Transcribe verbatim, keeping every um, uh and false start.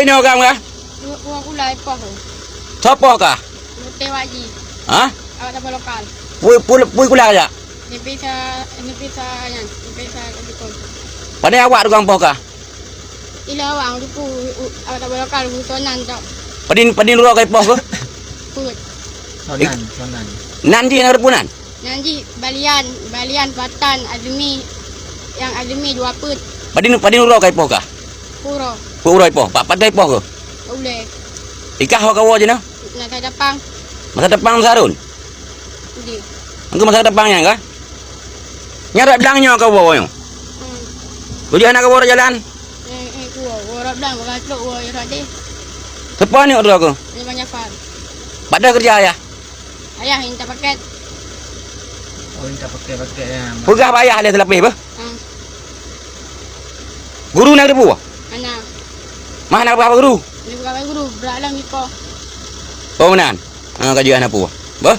Nyoe ka, ka? Dua, dua bulan ipoh tu. Soe poh kah? Muteh Wak Ji. Hah? Awak tabah lokal. Pui, pui, pui kulah kajak? Nipisa, nipisa nyan, nipisa dukun. Padahai awak tukang poh kah? Ila awak tu pu, u-, awak tabah lokal, bu sonan tok. Padin, padin uroe ka ipoh kah? Put. Sonan, sonan. Nan jih na repunan? Nyan jih balian, balian patan, ademi, nyang ademi dua peuet. Padin, padin uroe ka ipoh kah? Puro. Peuet uroe ipoh, pat, pat ka ipoh kah? Ulèe. Ikah ho kawoe jinoe? Masa dapang. Masa dapang Sarun? Di. Engkau masa dapang nyan kah? Nyan rot blang nyoe kawoe nyoe? Hmm. Bujih aneuk kawoe rot jalan? Eh, eh, kuwoe, woe rot blang, woe gatlok, woe rot deh. Soe po aneuk droe kah? Ni banyak far. Pada kerja ayah? Ayah minta paket. Oh, minta paket-paket ya. Peugah bak ayah lé seulapeh beuh. Ah. Guru na geuteupeue? Ana. Mah na peugah bak guru? Ni peugah bak guru, brat lom ipoh. Oh, meunan. Ha, ka jeuet na peue. Beuh?